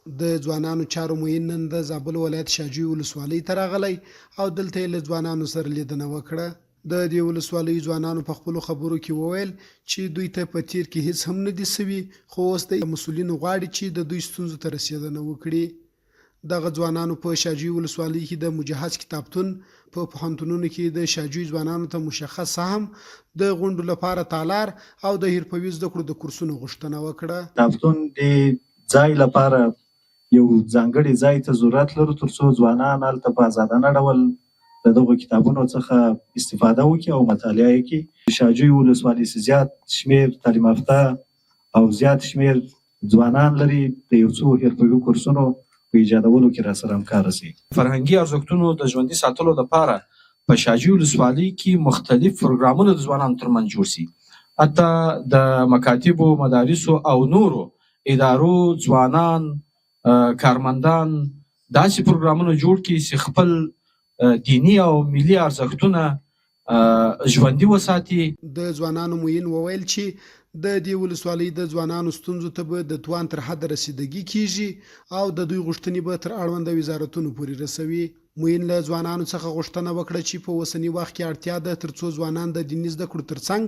د ځوانانو چارو معین نن د زابل ولایت شاجوی ولسوالۍ ته راغلی او دلته یې له ځوانانو سره لیدنه وکړه. د دې ولسوالۍ ځوانانو په خپلو خبرو کې وویل چې دوی ته په تېر کې هیڅ هم نه دي شوي، خو اوس د مسؤلینو غواړي چې د دوی ستونزو ته رسېدنه وکړي. دغه ځوانانو په شاجوی ولسوالۍ کې د مجهز کتابتون، په پوهنتونونو کې د شاجوی ځوانانو ته مشخص سهم، د غونډو لپاره تالار او د حرفوي زده کړو د کورسونو غوښتنه وکړه. کتابتون د ځای لپاره یو ځانګړي ځای ته ضرورت لرو تر څو ځوانان هلته په ازادانه ډول له دغو کتابونو څخه استفاده وکړي او مطالعه یې کړي. شاجوی ولسوالي چې زیات شمېر تعلیم یافته او زیات شمېر ځوانان لري د یو څو حرفوي کورسونو په ایجادولو کې راسره همکاره شي. فرهنګي ارزښتونو د ژوندي ساتلو لپاره په شاجوی ولسوالۍ کې مختلف پروګرامونه د ځوانانو ترمنځ جوړ شي، حتی د مکاتبو، مدارسو او نورو ادارو ځوانان، کارمندان داسې پروګرامونه جوړ کړي چې خپل دیني او ملي ارزښتونه ژوندي وساتي. د ځوانانو معین وویل چې د دې ولسوالۍ د ځوانانو ستونزو ته به د توان تر حده رسیدګي کیږي او د دوی غوښتنې به تر اړونده وزارتونو پورې رسوي. معین له ځوانانو څخه غوښتنه وکړه چې په اوسني وخت کې اړتیا ده تر څو ځوانان د دیني زده کړو ترڅنګ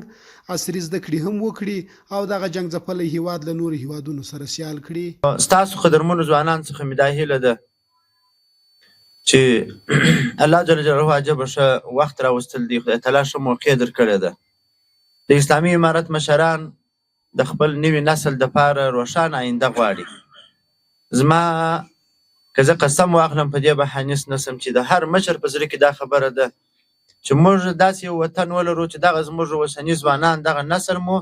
عصري زده کړې هم وکړي او دغه جنګ ځپلی هیواد له نورو هیوادونو سره سیال کړي. ستاسو قدرمنو ځوانانو څخه مې دا هیله ده چې الله جل جلاله عجبه ښه وخت راوستل دي، خدای تعالی ښه موقع درکړې ده. د اسلامي امارت مشران د خپل نوي نسل دپاره روښانه آینده غواړي. زما که زه قسم واخلم په دې به حانث نه شم چې د هر مشر په زړه کې دا خبره ده چې موږ داسې یو وطن ولرو چې دغه زموږ اوسني ځوانان، دغه نسل مو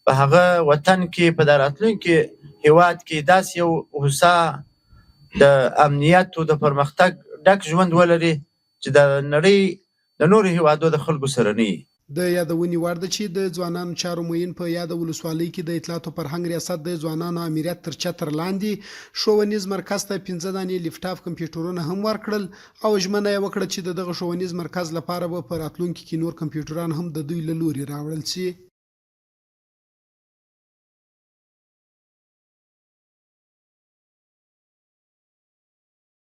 په هغه وطن کې، په دا راتلونکي هیواد کې داسې یو هوسا، د امنیت او د پرمختګ ډک ژوند ولري چې د نړۍ د نورو هیوادو د خلکو سره نه وي. د یادونې وړ ده چې د ځوانانو چارو معین په یاده ولسوالۍ کې د اطلاعاتو فرهنګ ریاست د ځوانانو آمریت تر چتر لاندې ښوونیز مرکز ته پنځه دانې لپټاپ کمپیوټرونه هم ورکړل او ژمنه یې وکړه چې د دغه ښوونیز مرکز لپاره به په راتلونکي کې نور کمپیوټران هم د دوی له لوري راوړل شي.